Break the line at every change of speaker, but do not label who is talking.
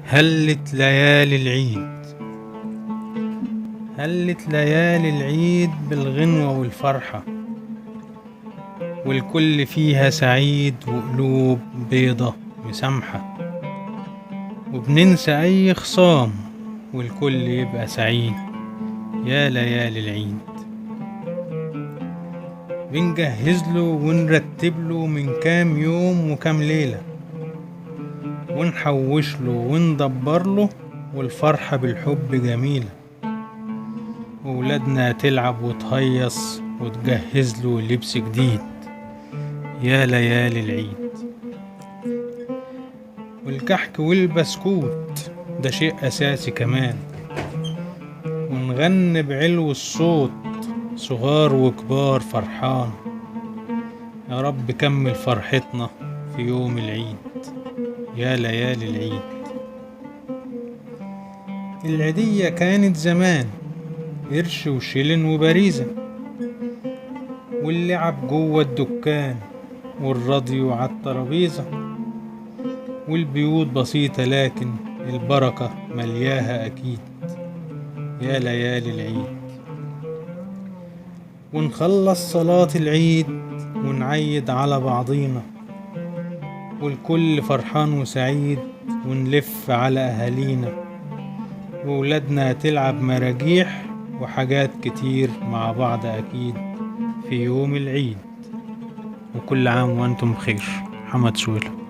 هلت ليالي العيد، هلت ليالي العيد بالغنوة والفرحة، والكل فيها سعيد وقلوب بيضة مسامحة، وبننسى أي خصام والكل يبقى سعيد يا ليالي العيد. بنجهز له ونرتب له من كام يوم وكام ليلة، ونحوش له وندبر له، والفرحة بالحب جميلة، وولادنا تلعب وتهيص وتجهز له لبس جديد يا ليالي العيد. والكحك والبسكوت ده شيء أساسي كمان، ونغني بعلو الصوت صغار وكبار فرحان، يا رب كمل فرحتنا في يوم العيد يا ليالي العيد. العيدية كانت زمان قرش وشلن وبريزة، واللعب جوه الدكان والراديو عالترابيزة، والبيوت بسيطة لكن البركة ملياها أكيد يا ليالي العيد. ونخلص صلاة العيد ونعيد على بعضينا، والكل فرحان وسعيد، ونلف على أهالينا، وولادنا تلعب مراجيح وحاجات كتير مع بعض أكيد في يوم العيد. وكل عام وأنتم بخير. محمد سويلم.